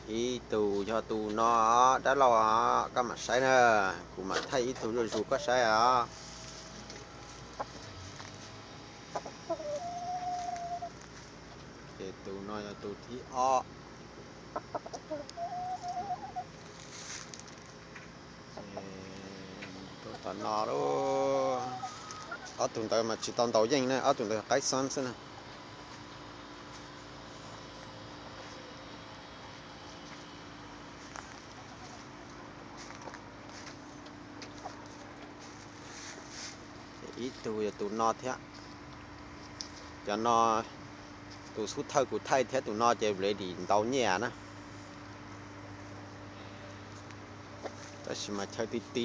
Ib tug yog tus no, dab laug, koj mam saib na, kuv mam thaij ib tug zuj zus koj saib os. Ces tus no yog tus thib ob. Tus tom no, ob tug ntawd mas tsis tau ntaus yeej na, ob tug ntawd qaib xoob xwb na. Ib tug yog tus no thiab. Cov no tus xub thawj kuv thaij thiab tus no ces ready ntaus nyiaj na. Tab sis mas chaw ti ti,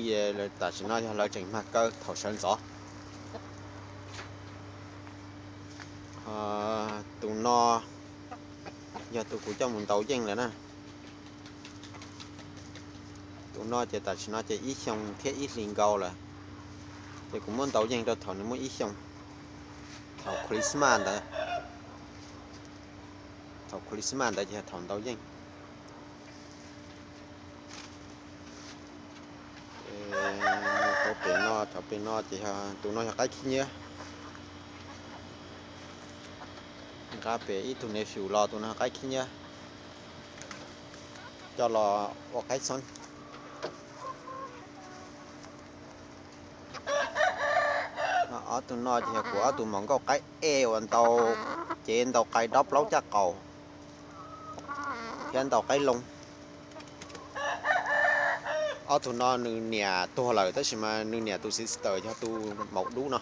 tam sim no yog lawv tseem mag kaw thaum sawv ntxov. Tus no yog tus kuv coj mus ntaus yeej lawm na. Tus no ces tam sim no ces ib xyoos thiab ib hlis nkaus lawm. Ces kuv muab ntaus yeej rau thaum nws muaj ib xyoos, thaum Christmas ntawd. Thaum Christmas ntawd ces yog thaum ntaus yeej. Tau pem no, cov pem no ces yog tus no yog qaib khib nyiab. Nqa pem ib tug nephew los, tus no qaib khib nyiab, coj los ua qaib xoob. Ob tug no ces yog kuv ob tug maum nkauj qaib ej uas ntaus, ces ntaus qaib dob plaub caj qaum thiab ntaus qaib loo. Ob tug no nws niam tuag lawm tab sis mas nws niam tus sister yog tus maum dub no.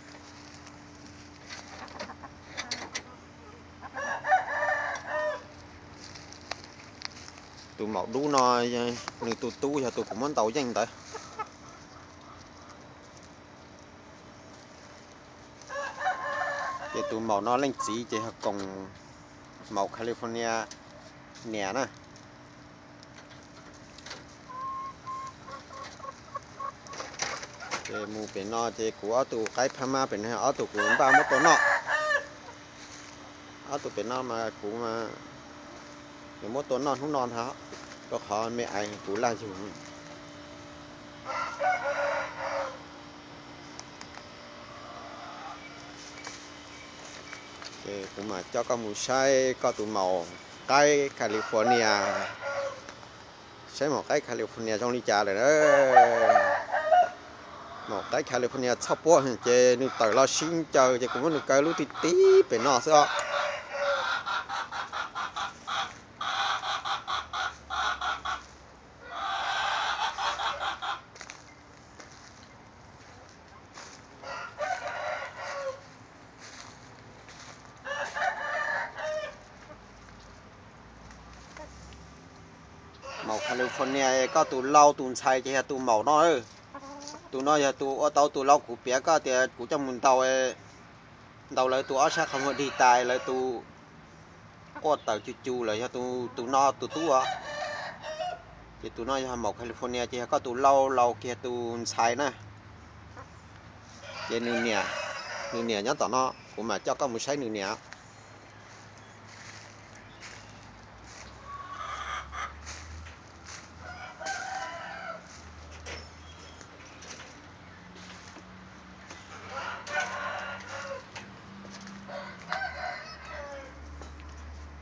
Tus maum dub no nws tus tub yog tus kuv muab ntaus yeej ntawd. Ces tus maum no leej txiv ces yog koom maum California niam na. Ces mus pem no ces kuv ob tug qaib phab mab pem no, ob tug kuv npaj muab tua noj. Ob tug pem no mas kuv yuav muab tua noj hnub no ntag, rau qhov me ais kuv laj yug. Ces kuv mam coj koj mus saib koj tus maum qaib California, saib maum qaib California zoo li cas lawm na. Maum qaib California txhoj puab ces nws tawm los sib ncaws ces kuv muab nws kaw lub ti ti pem no xwb os. Maum California, koj tus lau tus ntxhais ces yog tus maum no. Tus no yog tus ua tau tus lau kuv piav koj tias kuv coj mus ntaus, ntaus lawv tus ob sab qhov muag dig tais, lawv tus quaj tawm cus cus lawm yog tus no tus tub os. Ces tus no yog maum California ces yog koj tus lau laus kiag tus ntxhais na. Ces nws niam, nws niam nyob tom no, kuv mam coj koj mus saib nws niam.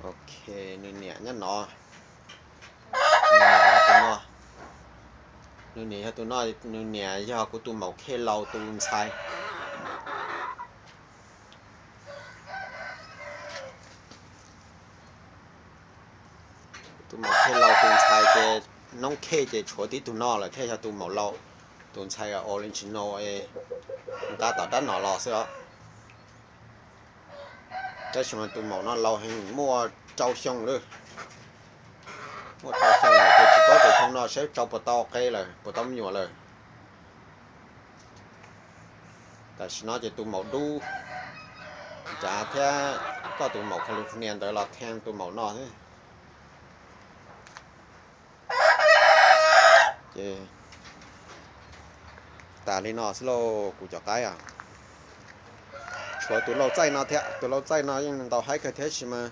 Ok, nws niam nyob no. Nws niam yog tus no, nws niam yog kuv tus maum khej laus tus ntxhais. Tus maum khej laus tus ntxhais ces noob khej ces tshuav tib tug no lawm thiaj yog tus maum laus, tus ntxhais original nqa tom dab no los xwb os. Tab sis mas tus maum no laus heev, muaj rau xyoo lawm. Muaj rau xyoo lawm ces tsis paub tus xyoo no saib rau puas tau qe lawm, puas tau me nyuam lawm. Tam sim no ces tus maum dub nrad thiab koj tus maum California ntawd los theej tus maum no xwb. Ces tas li no xwb lauj kuv cov qaib. Tshuav tus lau txaij no thiab, tus lau txaij no yeej ntaus haib kawg thiab sis mas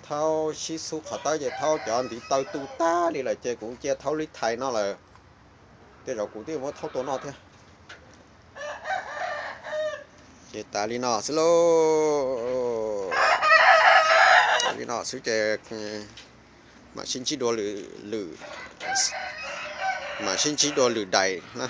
Thaub sib xub qhov tawb ces thaub cov ntiv taw tu tag li lawm ces kuv cia thaub li thais no lawm. Tej zaum kuv twb muab thaub tua noj thiab. Ces tas li no xwb lauj. Tas li no xwb ces mam sib ntsib dua lwm, mam sib ntsib dua lwm daim na.